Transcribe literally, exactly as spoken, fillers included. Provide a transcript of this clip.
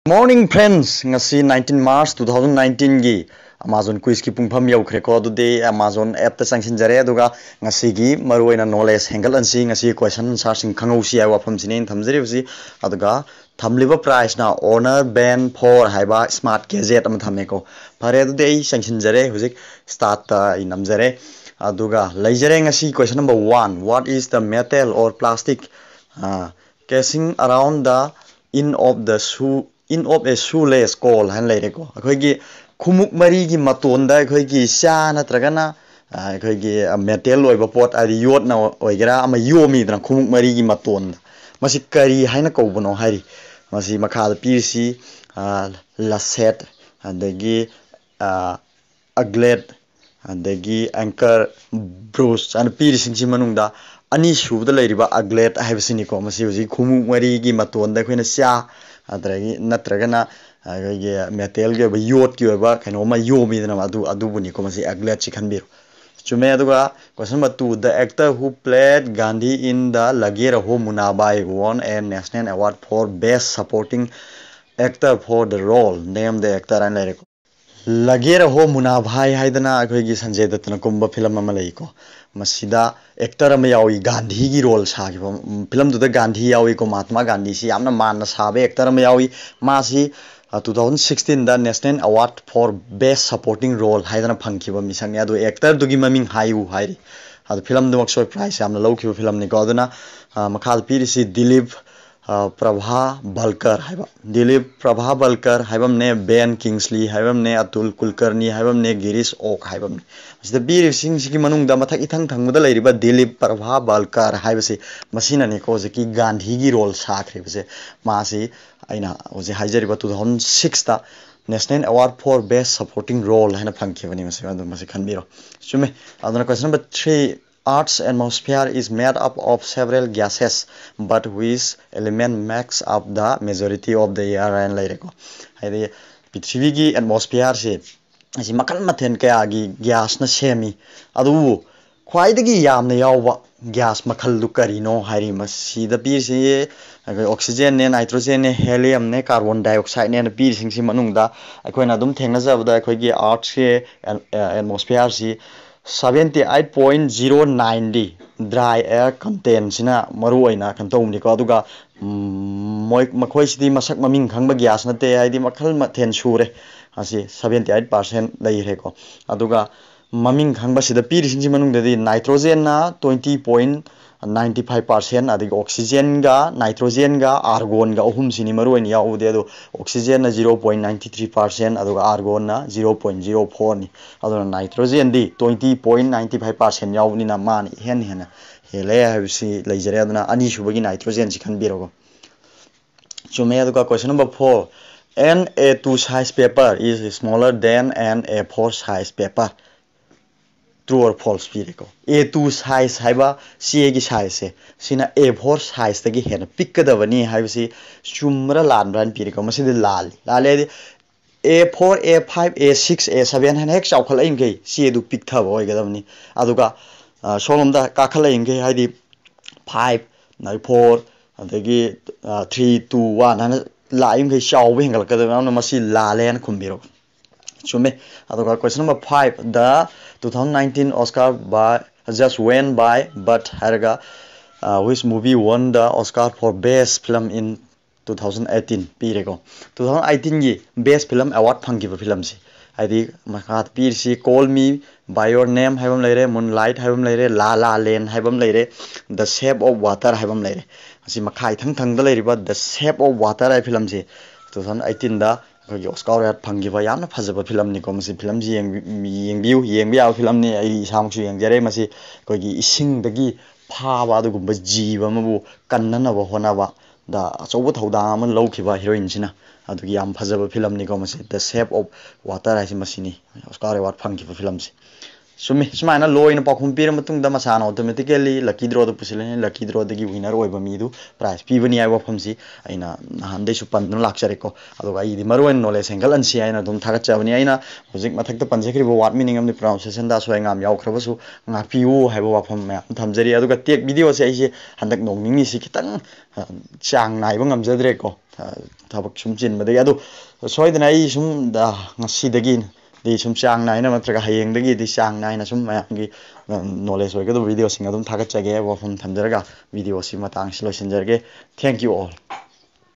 Morning friends, ꯉꯁꯤ nineteen March two thousand nineteen ꯒꯤ Amazon quiz ꯀꯤ ꯄꯨꯡꯐꯝ ꯌꯧꯈ꯭ꯔꯦꯀꯣ꯫ ꯑꯗꯨꯗꯤ Amazon app ꯇ ꯆꯪꯁꯤꯟꯖꯔꯦ, ꯑꯗꯨꯒ ꯉꯁꯤꯒꯤ ꯃꯔꯨꯑꯣꯏꯅ knowledge ꯍꯦꯟꯒꯠꯍꯟꯁꯤ꯫ ꯉꯁꯤ question answer ꯁꯤꯡ ꯈꯪꯍꯧꯁꯤ ꯍꯥꯏꯕ ꯋꯥꯐꯝꯁꯤꯅꯤ ꯑꯩꯅ ꯊꯝꯖꯔꯤꯕꯁꯤ꯫ ꯑꯗꯨꯒ ꯊꯝꯂꯤꯕ prize ꯅ Honor Band four ꯍꯥꯏꯕ smart gadget ꯑꯃ ꯊꯝꯃꯦꯀꯣ꯫ ꯐꯔꯦ, ꯑꯗꯨꯗꯤ ꯑꯩ ꯆꯪꯁꯤꯟꯖꯔꯦ꯫ ꯍꯧꯖꯤꯛ start ꯇ ꯑꯩ ꯅꯝꯖꯔꯦ꯫ ꯑꯗꯨꯒ ꯂꯩꯖꯔꯦ ꯉꯁꯤ question number one: What is the metal or plastic, ꯑ, casing around the in of the shoe, in of a shoelace call ꯍꯥꯏꯅ ꯂꯩꯔꯦꯀꯣ꯫ ꯑꯩꯈꯣꯏꯒꯤ ꯈꯣꯡꯎꯞ ꯃꯔꯤꯒꯤ ꯃꯇꯣꯟꯗ ꯑꯩꯈꯣꯏꯒꯤ ꯆꯥ ꯅꯠꯇ꯭ꯔꯒꯅ, ꯑ, ꯑꯩꯈꯣꯏꯒꯤ metal ꯑꯣꯏꯕ ꯄꯣꯠ, ꯍꯥꯏꯗꯤ ꯌꯣꯠꯅ ꯑꯣꯏꯒꯦꯔꯥ ꯑꯃ ꯌꯣꯝꯃꯤꯗꯅ ꯈꯣꯡꯎꯞ ꯃꯔꯤꯒꯤ ꯃꯇꯣꯟꯗ, ꯃꯁꯤ ꯀꯔꯤ ꯍꯥꯏꯅ ꯀꯧꯕꯅꯣ ꯍꯥꯏꯔꯤ꯫ ꯃꯁꯤ ꯃꯈꯥꯗ ꯄꯤꯔꯤꯁꯤ, ꯑ, ꯂꯁꯦꯠ, ꯑꯗꯒꯤ, ꯑ, ꯑꯒ꯭ꯂꯦꯠ, ꯑꯗꯒꯤ anchor, brooch ꯍꯥꯏꯅ ꯄꯤꯔꯤꯁꯤꯡꯁꯤ ꯃꯅꯨꯡꯗ ꯑꯅꯤꯁꯨꯕꯗ ꯂꯩꯔꯤꯕ ꯑꯒ꯭ꯂꯦꯠ ꯍꯥꯏꯕꯁꯤꯅꯤꯀꯣ꯫ ꯃꯁꯤ ꯍꯧꯖꯤꯛ ꯈꯣꯡꯎꯞ ꯃꯔꯤꯒꯤ ꯃꯇꯣꯟꯗ ꯑꯩꯈꯣꯏꯅ ꯆꯥ, ꯑꯗꯒꯤ ꯅꯠꯇ꯭ꯔꯒꯅ ꯑꯩꯈꯣꯏꯒꯤ metal ꯒꯤ ꯑꯣꯏꯕ, ꯌꯣꯠꯀꯤ ꯑꯣꯏꯕ ꯀꯩꯅꯣꯝꯃ ꯌꯣꯝꯃꯤꯗꯅ, ꯑꯗꯨ, ꯑꯗꯨꯕꯨꯅꯤꯀꯣ ꯃꯁꯤ ꯑꯒ꯭ꯂꯦꯠꯁꯤ ꯈꯟꯕꯤꯔꯣ꯫ ꯆꯨꯝꯃꯦ꯫ ꯑꯗꯨꯒ question number two: The actor who played Gandhi in the Lage Raho Munna Bhai won a national award for best supporting actor for the role. Name the actor ꯍꯥꯏꯅ ꯂꯩꯔꯦꯀꯣ꯫ ꯂꯒꯦ ꯔꯍꯣ ꯃꯨꯅꯥ ꯚꯥꯏ ꯍꯥꯏꯗꯅ ꯑꯩꯈꯣꯏꯒꯤ ꯁꯟꯖꯦ ꯗꯠꯇꯅ ꯀꯨꯝꯕ film ꯑꯃ ꯂꯩꯀꯣ꯫ ꯃꯁꯤꯗ actor ꯑꯃ ꯌꯥꯎꯏ, ꯒꯥꯟꯙꯤꯒꯤ role ꯁꯥꯈꯤꯕ꯫ ꯎꯝ, film ꯗꯨꯗ ꯒꯥꯟꯙꯤ ꯌꯥꯎꯏꯀꯣ, ꯃꯍꯥꯇꯃꯥ ꯒꯥꯟꯙꯤꯁꯤ ꯌꯥꯝꯅ ꯃꯥꯟꯅ ꯁꯥꯕ actor ꯑꯃ ꯌꯥꯎꯏ꯫ ꯃꯥꯁꯤ, ꯑ, two thousand sixteen the National Award for Best Supporting Role ꯍꯥꯏꯗꯅ ꯐꯪꯈꯤꯕ ꯃꯤꯁꯛꯅꯤ꯫ ꯑꯗꯨ actor ꯗꯨꯒꯤ ꯃꯃꯤꯡ ꯍꯥꯏꯌꯨ ꯍꯥꯏꯔꯤ꯫ ꯑꯗꯨ film ꯗꯨꯃꯛꯁꯨ prize ꯌꯥꯝꯅ ꯂꯧꯈꯤꯕ film ꯅꯤꯀꯣ꯫ ꯑꯗꯨꯅ, ꯑ, ꯃꯈꯥꯗ ꯄꯤꯔꯤꯁꯤ ꯗꯤꯂꯤꯞ, ꯑ, ꯄ꯭ꯔꯚꯥ ꯕꯜꯀꯔ ꯍꯥꯏꯕ, ꯗꯤꯂꯤꯞ ꯄ꯭ꯔꯚꯥ ꯕꯜꯀꯔ ꯍꯥꯏꯕ ꯑꯃꯅꯦ, ꯕꯦꯟ ꯀꯤꯡꯁꯂꯤ ꯍꯥꯏꯕ ꯑꯃꯅꯦ, ꯑꯇꯨꯜ ꯀꯨꯜꯀꯔꯅꯤ ꯍꯥꯏꯕ ꯑꯃꯅꯦ, ꯒꯤꯔꯤꯁ ꯑꯣꯛ ꯍꯥꯏꯕ ꯑꯃꯅꯦ꯫ ꯃꯁꯤꯗ ꯄꯤꯔꯤꯕꯁꯤꯡꯁꯤꯒꯤ ꯃꯅꯨꯡꯗ ꯃꯊꯛ ꯏꯊꯪ ꯊꯪꯕꯗ ꯂꯩꯔꯤꯕ ꯗꯤꯂꯤꯞ ꯄ꯭ꯔꯚꯥ ꯕꯜꯀꯔ ꯍꯥꯏꯕꯁꯤ, ꯃꯁꯤꯅꯅꯤꯀꯣ ꯍꯧꯖꯤꯛꯀꯤ ꯒꯥꯟꯙꯤꯒꯤ role ꯁꯥꯈ꯭ꯔꯤꯕꯁꯦ꯫ ꯃꯥꯁꯤ ꯑꯩꯅ ꯍꯧꯖꯤꯛ ꯍꯥꯏꯖꯔꯤꯕ two thousand six ꯇ National Award for Best Supporting Role ꯍꯥꯏꯅ ꯐꯪꯈꯤꯕꯅꯤ꯫ ꯃꯁꯤ ꯑꯗꯨꯝ ꯃꯁꯤ ꯈꯟꯕꯤꯔꯣ꯫ ꯆꯨꯝꯃꯦ꯫ ꯑꯗꯨꯅ question number three: Earth's atmosphere is made up of several gases, but which element makes up the majority of the air ꯍꯥꯏꯅ ꯂꯩꯔꯦꯀꯣ꯫ ꯍꯥꯏꯗꯤ ꯄ꯭ꯔꯤꯊꯤꯕꯤꯒꯤ atmosphere ꯁꯤ, ꯑꯁꯤ ꯃꯈꯜ ꯃꯊꯦꯜ ꯀꯌꯥꯒꯤ gas ꯅ ꯁꯦꯝꯃꯤ꯫ ꯑꯗꯨꯕꯨ ꯈ꯭ꯋꯥꯏꯗꯒꯤ ꯌꯥꯝꯅ ꯌꯥꯎꯕ ꯒ꯭ꯌꯥꯁ ꯃꯈꯜꯗꯨ ꯀꯔꯤꯅꯣ ꯍꯥꯏꯔꯤ꯫ ꯃꯁꯤꯗ ꯄꯤꯔꯤꯁꯤ ꯑꯩꯈꯣꯏ oxygenꯅꯦ, nitrogenꯅꯦ, heliumꯅꯦ, carbon dioxideꯅꯦꯅ ꯄꯤꯔꯤꯁꯤꯡꯁꯤ ꯃꯅꯨꯡꯗ ꯑꯩꯈꯣꯏꯅ ꯑꯗꯨꯝ ꯊꯦꯡꯅꯖꯕꯗ ꯑꯩꯈꯣꯏꯒꯤ Earthꯁꯤ, atmosphereꯁꯤ seventy eight point zero nineꯗꯤ dry air contentꯁꯤꯅ ꯃꯔꯨ ꯑꯣꯏꯅ ꯀꯩꯅꯣ ꯇꯧꯕꯅꯤꯀꯣ꯫ ꯑꯗꯨꯒ ꯃꯣꯏ ꯃꯈꯣꯏꯁꯤꯗꯤ ꯃꯁꯛ ꯃꯃꯤꯡ ꯈꯪꯕ ꯒ꯭ꯌꯥꯁ ꯅꯠꯇꯦ, ꯍꯥꯏꯗꯤ ꯃꯈꯜ ꯃꯊꯦꯜ ꯁꯨꯔꯦ꯫ ꯑꯁꯤ seventy eight percent ꯂꯩꯈ꯭ꯔꯦꯀꯣ꯫ ꯑꯗꯨꯒ ꯃꯃꯤꯡ ꯈꯪꯕꯁꯤꯗ ꯄꯤꯔꯤꯁꯤꯡꯁꯤ ꯃꯅꯨꯡꯗꯗꯤ nitrogenꯅ twenty point ninety five percent, ꯑꯗꯒꯤ oxygenꯒ nitrogenꯒ argonꯒ ꯑꯍꯨꯝꯁꯤꯅꯤ ꯃꯔꯨꯑꯣꯏꯅ ꯌꯥꯎꯕꯗꯤ꯫ ꯑꯗꯣ oxygenꯅ zero point ninety three percent, ꯑꯗꯨꯒ argonꯅ zero point zero fourꯅꯤ꯫ ꯑꯗꯨꯅ nitrogenꯗꯤ twenty point ninety five percent ꯌꯥꯎꯕꯅꯤꯅ ꯃꯥꯅ ꯏꯍꯦꯟ ꯍꯦꯟꯅ ꯍꯦꯜꯂꯦ ꯍꯥꯏꯕꯁꯤ ꯂꯩꯖꯔꯦ꯫ ꯑꯗꯨꯅ ꯑꯅꯤꯁꯨꯕꯒꯤ nitrogenꯁꯤ ꯈꯟꯕꯤꯔꯣꯀꯣ꯫ ꯆꯨꯝꯃꯦ꯫ ꯑꯗꯨꯒ question number four, an A two size paper is smaller than an A four size paper. True or false ꯄꯤꯔꯦꯀꯣ꯫ A two size ꯍꯥꯏꯕ ꯆꯦꯒꯤ sizeꯁꯦ, ꯁꯤꯅ A four sizeꯇꯒꯤ ꯍꯦꯟꯅ ꯄꯤꯛꯀꯗꯕꯅꯤ ꯍꯥꯏꯕꯁꯤ ꯆꯨꯝꯕ꯭ꯔꯥ ꯂꯥꯟꯕ꯭ꯔꯥ ꯍꯥꯏꯅ ꯄꯤꯔꯦꯀꯣ꯫ ꯃꯁꯤꯗꯤ ꯂꯥꯜꯂꯤ꯫ ꯂꯥꯜꯂꯦ ꯍꯥꯏꯗꯤ A four, A five, A six, A seven ꯍꯥꯏꯅ ꯍꯦꯛ ꯆꯥꯎꯈꯠꯂꯛꯏ ꯃꯈꯩ ꯆꯦꯗꯨ ꯄꯤꯛꯊꯕ ꯑꯣꯏꯒꯗꯕꯅꯤ꯫ ꯑꯗꯨꯒ ꯁꯣꯝꯂꯣꯝꯗ ꯀꯥꯈꯠꯂꯛꯏ ꯃꯈꯩ, ꯍꯥꯏꯗꯤ five, four, ꯑꯗꯒꯤ three, two, one ꯍꯥꯏꯅ ꯂꯥꯛꯏ ꯃꯈꯩ ꯆꯥꯎꯕ ꯍꯦꯟꯒꯠꯂꯛꯀꯗꯕꯅꯤ꯫ ꯑꯗꯨꯅ ꯃꯁꯤ ꯂꯥꯜꯂꯦ ꯍꯥꯏꯅ ꯈꯨꯝꯕꯤꯔꯣ꯫ ꯆꯨꯝꯃꯦ꯫ ꯑꯗꯨꯒ question number five, the two thousand nineteen Oscar by just went by but ꯍꯥꯏꯔꯒ, which movie won the Oscar for best film in two thousand eighteen ꯄꯤꯔꯦꯀꯣ꯫ Two thousand eighteenꯒꯤ best film award ꯐꯪꯈꯤꯕ filmꯁꯤ, ꯍꯥꯏꯗꯤ ꯃꯈꯥꯗ ꯄꯤꯔꯤꯁꯤ Call Me by Your Name ꯍꯥꯏꯕ ꯑꯃ ꯂꯩꯔꯦ, Moonlight ꯍꯥꯏꯕ ꯑꯃ ꯂꯩꯔꯦ, La La Land ꯍꯥꯏꯕ ꯑꯃ ꯂꯩꯔꯦ, The Shape of Water ꯍꯥꯏꯕ ꯑꯃ ꯂꯩꯔꯦ꯫ ꯑꯁꯤ ꯃꯈꯥ ꯏꯊꯪ ꯊꯪꯗ ꯂꯩꯔꯤꯕ The Shape of Water ꯍꯥꯏꯕ filmꯁꯤ two thousand eighteenꯗ ꯑꯩꯈꯣꯏꯒꯤ Oscar award ꯐꯪꯈꯤꯕ ꯌꯥꯝꯅ ꯐꯖꯕ filmꯅꯤꯀꯣ꯫ ꯃꯁꯤ filmꯁꯤ ꯌꯦꯡꯕꯤꯌꯨ, ꯌꯦꯡꯕꯤꯌꯥꯕ filmꯅꯤ꯫ ꯑꯩ ꯏꯁꯥꯃꯛꯁꯨ ꯌꯦꯡꯖꯔꯦ꯫ ꯃꯁꯤ ꯑꯩꯈꯣꯏꯒꯤ ꯏꯁꯤꯡꯗꯒꯤ ꯐꯥꯕ ꯑꯗꯨꯒꯨꯝꯕ ꯖꯤꯕ ꯑꯃꯕꯨ ꯀꯟꯅꯅꯕ ꯍꯣꯠꯅꯕꯗ ꯑꯆꯧꯕ ꯊꯧꯗꯥꯡ ꯑꯃ ꯂꯧꯈꯤꯕ heroineꯁꯤꯅ꯫ ꯑꯗꯨꯒꯤ ꯌꯥꯝ ꯐꯖꯕ filmꯅꯤꯀꯣ ꯃꯁꯤ, The Shape of Water ꯍꯥꯏꯁꯤ ꯃꯁꯤꯅꯤ, Oscar award ꯐꯪꯈꯤꯕ filmꯁꯤ꯫ ꯆꯨꯝꯃꯤ꯫ ꯁꯨꯃꯥꯏꯅ ꯂꯣꯏꯅ ꯄꯥꯎꯈꯨꯝ ꯄꯤꯔ ꯃꯇꯨꯡꯗ ꯃꯁꯥꯅ automatically lucky draw ꯗ ꯄꯨꯁꯤꯜꯂꯅꯤ꯫ Lucky draw ꯗꯒꯤ winner ꯑꯣꯏꯕ ꯃꯤꯗꯨ prize ꯄꯤꯕꯅꯤ ꯍꯥꯏꯕ ꯋꯥꯐꯝꯁꯤ ꯑꯩꯅ ꯅꯍꯥꯟꯗꯩꯁꯨ ꯄꯟꯗꯨꯅ ꯂꯥꯛꯆꯔꯦꯀꯣ꯫ ꯑꯗꯨꯒ ꯑꯩꯒꯤꯗꯤ ꯃꯔꯨꯑꯣꯏꯅ knowledge ꯍꯦꯟꯒꯠꯍꯟꯁꯤ ꯍꯥꯏꯅ ꯑꯗꯨꯝ ꯊꯥꯒꯠꯆꯕꯅꯤ꯫ ꯑꯩꯅ ꯍꯧꯖꯤꯛ ꯃꯊꯛꯇ ꯄꯟꯖꯈ꯭ꯔꯤꯕ word meaning ꯑꯃꯗꯤ pronunciation ꯗ ꯑꯁꯣꯏ ꯑꯉꯥꯝ ꯌꯥꯎꯈ꯭ꯔꯕꯁꯨ ꯉꯥꯛꯄꯤꯌꯨ ꯍꯥꯏꯕ ꯋꯥꯐꯝ ꯃꯌꯥꯝ ꯑꯃ ꯊꯝꯖꯔꯤ꯫ ꯑꯗꯨꯒ tech video ꯁꯦ ꯑꯩꯁꯦ ꯍꯟꯗꯛ ꯅꯣꯡ ꯅꯤꯅꯤꯁꯤ ꯈꯤꯇꯪ, ꯑ, ꯆꯥꯡ ꯅꯥꯏꯕ ꯉꯝꯖꯗ꯭ꯔꯦꯀꯣ꯫ ꯑ, ꯊꯕꯛ ꯁꯨꯝ ꯆꯤꯟꯕꯗꯒꯤ꯫ ꯑꯗꯨ ꯁꯣꯏꯗꯅ ꯑꯩ ꯁꯨꯝ, ꯑ, ꯉꯁꯤꯗꯒꯤꯗꯤ ꯁꯨꯝ ꯆꯥꯡ ꯅꯥꯏꯅ ꯅꯠꯇ꯭ꯔꯒ ꯍꯌꯦꯡꯗꯒꯤꯗꯤ ꯆꯥꯡ ꯅꯥꯏꯅ ꯁꯨꯝ ꯃꯌꯥꯝꯒꯤ, ꯑ, knowledge ꯑꯣꯏꯒꯗꯕ video ꯁꯤꯡ ꯑꯗꯨꯝ ꯊꯥꯒꯠꯆꯒꯦ ꯍꯥꯏꯕ ꯋꯥꯐꯝ ꯊꯝꯖꯔꯒ video ꯁꯤ ꯃꯇꯥꯡꯁꯤ ꯂꯣꯏꯁꯤꯟꯖꯔꯒꯦ꯫ Thank you all꯫